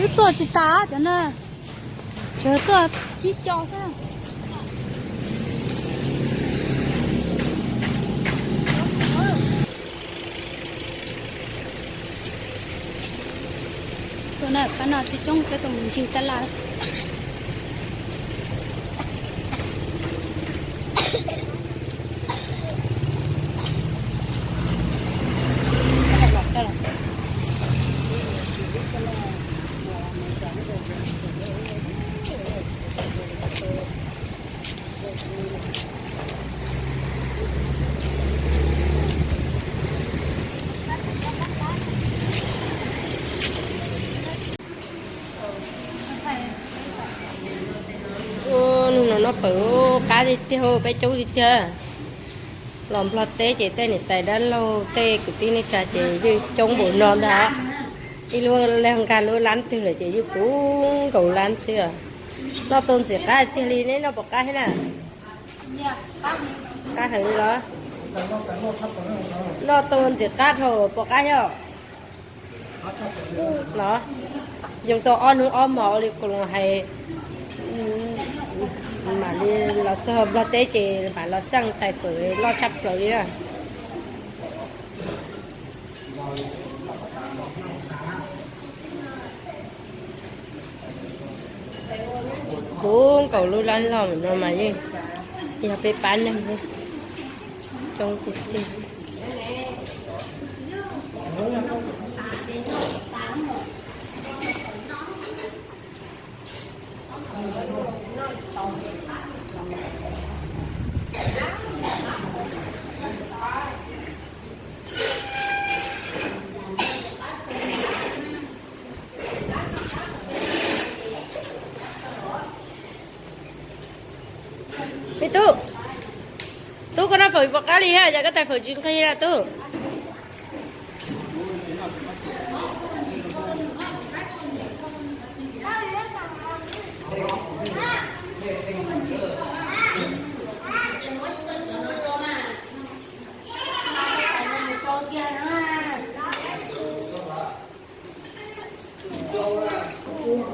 Twb tuaj tsis tas cov na. Tsawg tuaj ib co xwb. Tus na pab no coob coob peb tus mus ncig tab laj. Ua, nug no noj fawm qab tiag tiag, peb coob tiag tiag. Los Nplog teb ces tej niam tais dab laug tej kwv tij neej tsa ces yeej coob npaum no ntag. Ib lub leeg nkag lub lab twg lawm ces yeej puv nkaus lab xwb. Noj tau ntxim qab tiag li, neb noj puas qab thiab na? Qab heev li los? Noj tau ntxim qab dhau puas qab thiab? Los, yoo tau ob hnub ob hmo li kuv los hais, mam li los txog Nplog teb ces mam los xyeej tais fawm loj tshaj plaws li na. Puv nkaus lub lab loj no mas yeej yog peb pab neeg coob tiag tiag. Me tub, tub koj noj fawm puas qab li hab, yog koj tais fawm tsis nqig na tub.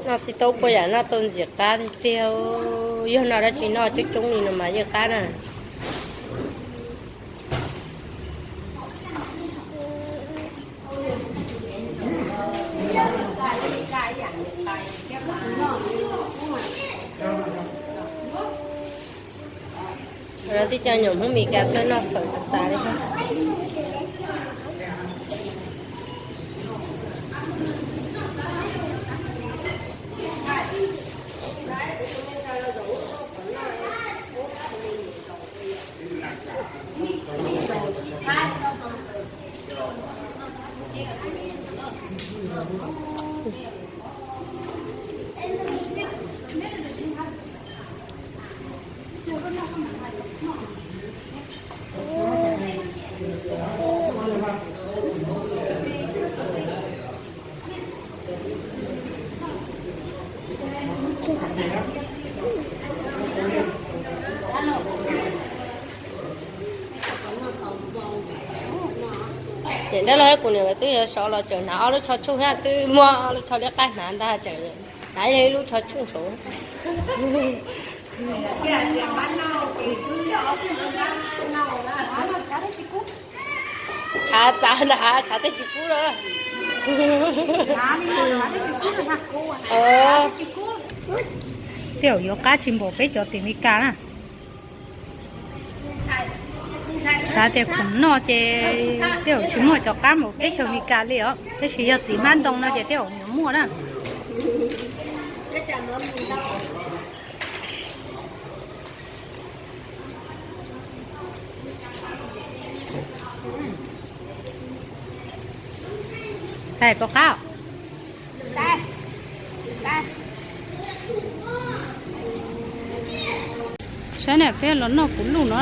Noj tsis tau puas yam, noj tau ntxim qab tiag tiag. Yog noj dab tsi noj coob coob li no mas yeej qab na. Tib co nyuam Hmoob Mes Kas txawj noj fawm tas tas li. Ces dab laug thiab kuv niam twb yuav sawv los tseem hnav ob lub tsho tshuj thiab, twb muab ob lub tsho liab qab hnav ntag, tseem hnav ib lub tsho tshuj saud. Tshav txav ntag, tshav tej tsis kub lawm. Tej zaum yuav qab tsis npaum peb cov tim Mes Kas na. Xav tias khoom noj ces tej zaum tsis muaj cov qab npaum teb chaws Mes Kas li os, tab sis yog txiv hmab ntoo no ces tej zaum yuav muaj na. Tais puas qab? Saib na, peb los noj kuv luj no.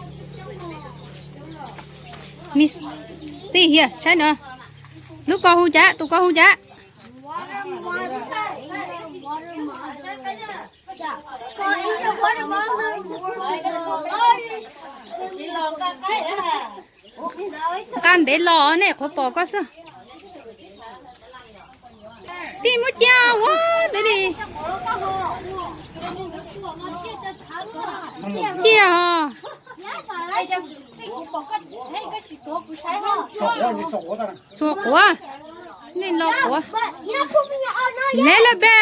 Mis, tij hiam saib no. Lub ko hu cas, tus ko hu cas? Nqa ntev los nej qhuav pom koj xwb. Tij muab cia ua ntev li. Cia os. Txuas quav, nej los quav. Lelebe.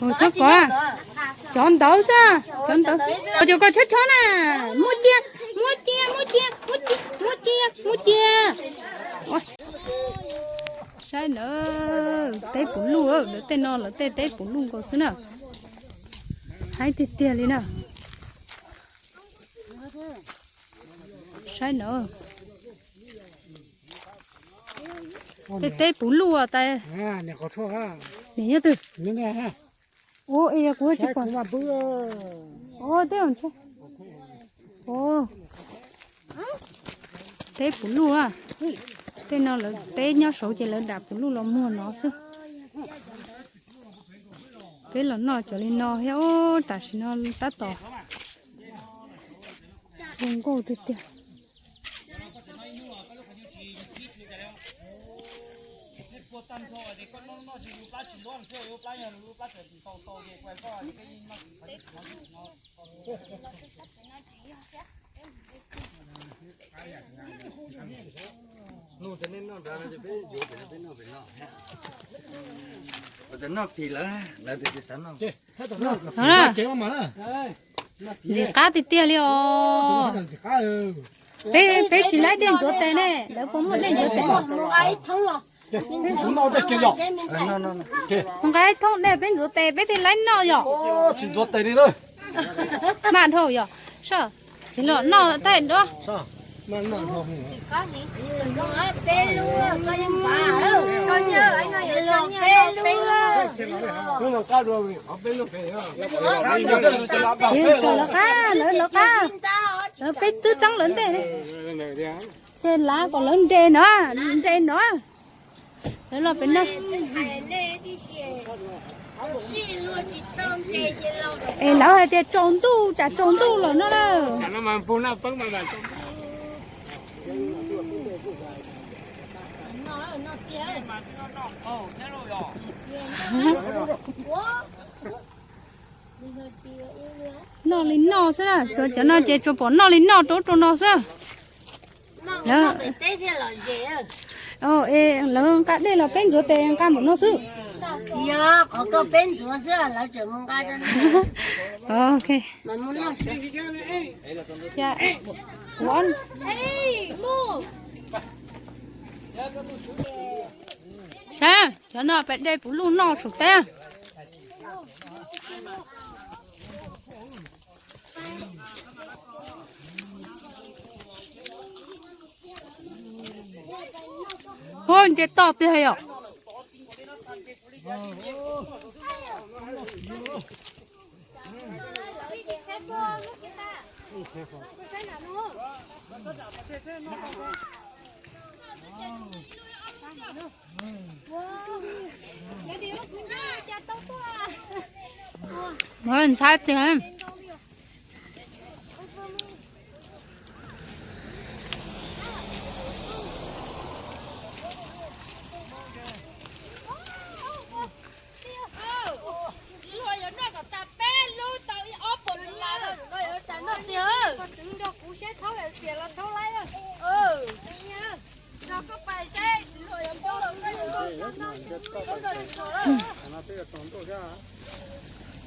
Ua txhob kov, cov ntawd xwb, cov ntawd. Cov koj chob chob na, muab cia, muab cia, muab cia, muab cia, muab cia, muab cia. Saib na, teb puv luj, lawv tej no lawv tej teb puv luj nkaus xwb na. Haib tiag tiag li na. Saib na. Tej teb puv luj tas. Niam nyob twg? Ua es kuv tsis pom. Teb puv luj. Tej no lawv teb nyob saud ces lawv dam puv luj los muag no xwb. Peb los noj cov li no thiab, tam sim no tab tom zoo nkauj tiag tiag. Ntxim qab tiag tiag li os. Peb, peb tsis laib dej ntxuav tes ne, lawv puas muaj dej ntxuav tes? Mus nqa ib thoob dej peb ntxuav tes peb thiaj laib noj yom. Maj dhau yom. Txiv los noj taij duab. Lawv qab, lawv qab. Lawv peb twb txeeb lawv ntej. Ces lav kom lawv nres no, nres no. Lawv los pem no. Es lawv hais tias tsaus ntuj, tsam tsaus ntuj lawm no na. Noj li noj xwb na, cov no ces tsuas pom noj li noj rau rau no xwb. Lawv, lawv nqa dej los peb ntxuav tes nqa mus no xwb. Saib cov no pem dej puv luj noj sum teb. Ua nce toj tiag yom. Ntshai tiag.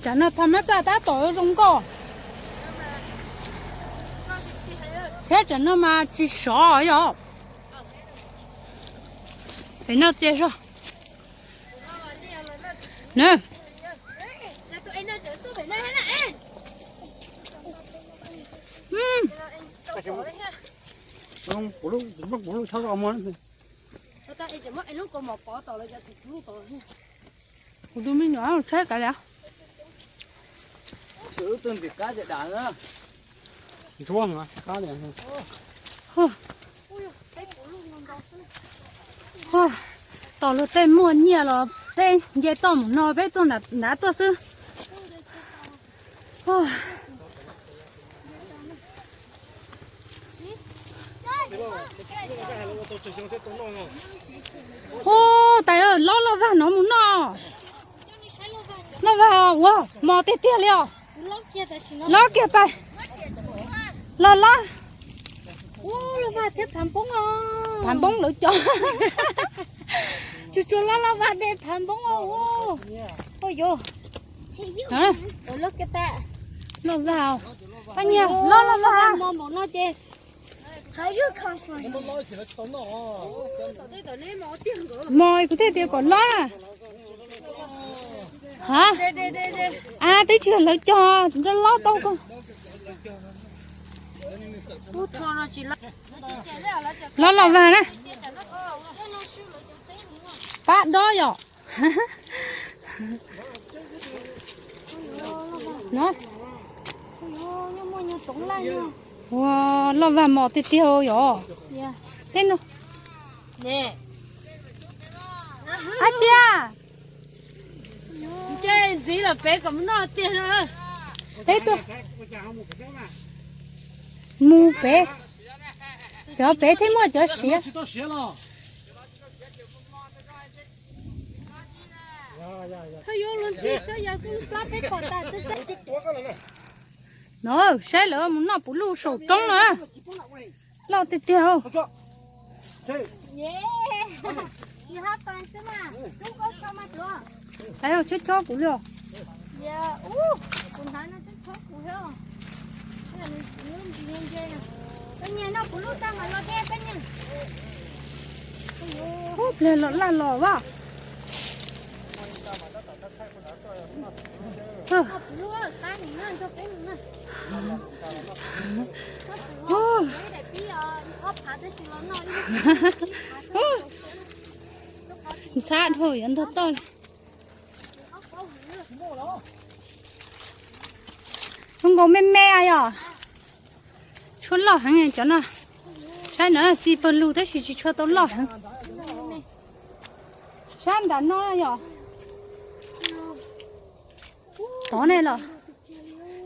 Tsam no tha mab txaj tab tom zoo nkauj. Thiab tsam no mas tsis sov yom. Pem no txias zog. Na. Kuv tus me nyuam saib kav liam. Tom luag tej muaj nyiaj los tej nce toj mus no peb tuaj nrad tuaj xwb. Ua, tais, lob loj vag no mus noj. Loj vag ua mos tiag tiag li os. Lob kiag pais. Los lob. Phav npoob lawv cov. Tsuas tsuas lob loj vag de phav npoob os. Ua yuav. Loj vag. Paj nyiaj, lob loj vag. Mos kuv thiaj tias kom lob na. Ha, a, twb tsis yog lawv cog, lob tau ko. Lob loj vag na. Pab dob yom. Ua, loj vag mos tiag tiag yom. Teb no. Ab tsi, ntxiv los pem kom mus noj tiag. Peb tuaj mus pem, cov pem thiaj muaj cov siav. No, saib lawv mus noj puv luj saum roob no. Loj tiag tiag. Chob chob kuv li os. Ub, pliag los laj los vaj. Ntxhab dhau yuav ntog toj. Zoo nkaus me me yom. Tshuav loj heev cov no. Saib na, txi pawg lug tab sis tsis tshua tau loj heev. Sab nram no yom. Tod ne los.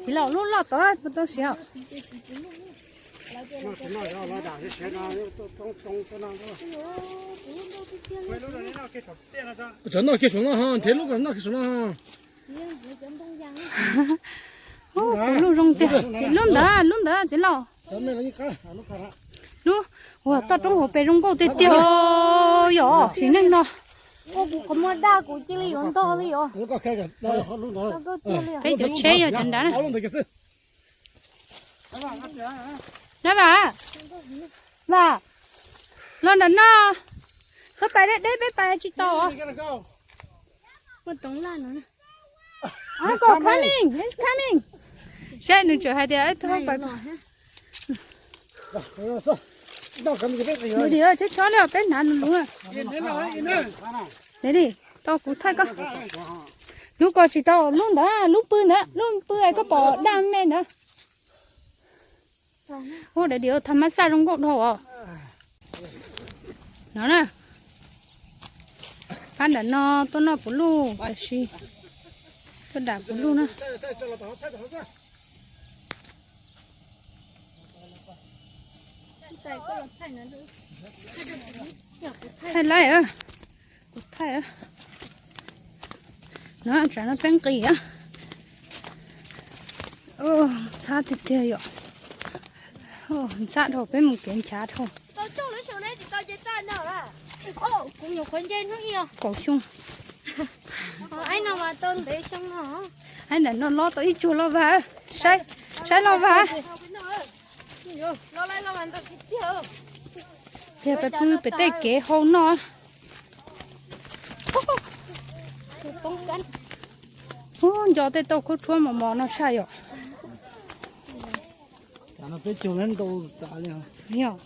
Tsis los lub loj tod puas tau siav. Tsam noj kiag saum no ho, nrhiav lub kom noj kiag saum no ho. Ub, puv luj zoo tiag. Lub ntawd, lub ntawd txiv laus. Lub, ua toj roob hauv pes zoo nkauj tiag tiag yom, sim neej no. Ua kuv qhov muag daj kuv cia li yuav ntog li os. Peb cov tsheb yog cov nrad na. Dab Vam, Vam, los nram no, txhob pais deb deb peb pais tsis tau. Uncle coming, he's coming. Saib nws tseem hais tias tau pais. Dim, tshob tshob li os, peb hnav nws luv. Dim, tau kuv thaij koj. Lub ko tsis tau, lub ntawd, lub pw ntawd, lub pw es koj pom daj me ntawd. Ub, daim dim tha mab xaj zoo nkauj dhau os. No na, pab nram no tuaj noj puv luj, tab sis tuaj dam puv luj na. Thaij laib, kuv thaij. No tsam no peb nqis. Ntxhab tiag tiag yom. Ntxhab dhau, peb mus kev nchav dhau. Kaum xyoo. Aib, nram no lob tau ib tsuag loj vag. Saib, saib loj vag. Pliag pais pw pem tej kev hau noj. Poob kab. Ub, nco tej tauj khaub tshuab mos mos no tshaj yom. Yog.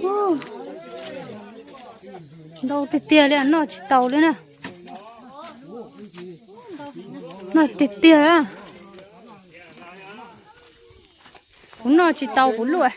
Lug. Ntau tiag tiag li, noj tsis tau li na. Noj tiag tiag. Kuv noj tsis tau kuv luaj.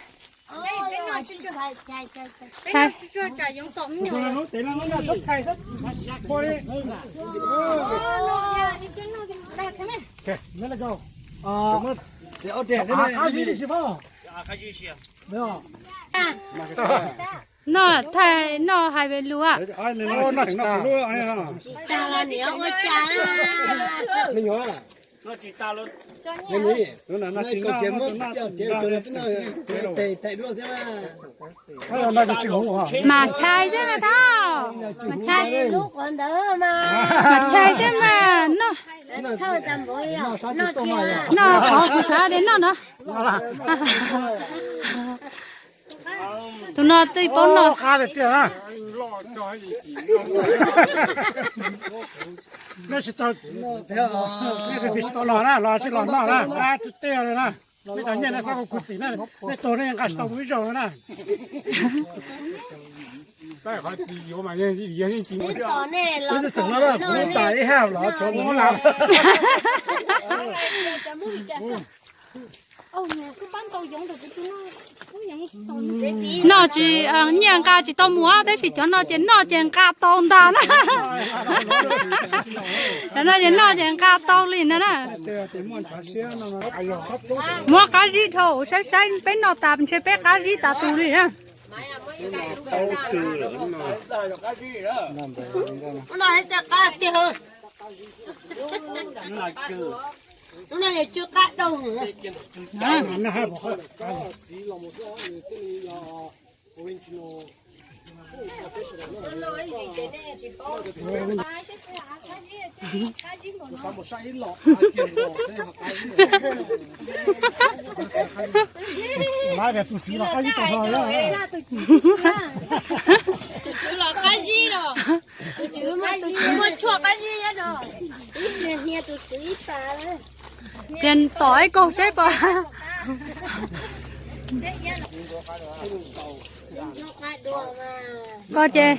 Noj thaij noj hais ve lus. Mas tshais xwb mas thaub. Mas tshais, mas tshais thiab mas noj. Noj qhov kuv xav tias noj no. Tus no twb paub noj. Nej tsis tau, nej tsis tau los na, los tsis los noj na, qab tiag tiag li na. Nej cov nyiaj nej xav khuv xim na, nej tuag nej nqa tsis tau kuv ib zaug no na. Kuv xeem no kuv tas ib hab los tsuav mus lawm. Noj tsis, nyiaj nqa tsis tau mus, tab sis cov no ces noj ces nqa tau ntag na. Cov no ces noj ces nqa tau li ntag na. Muab qab zib dhau saib saib peb noj tas ntshe peb qab zib tas tus li na. Tus tswv los qab zib los. Tus tswv muaj tshuaj qab zib no. Tias tom ib kaug seb pom. Koj ces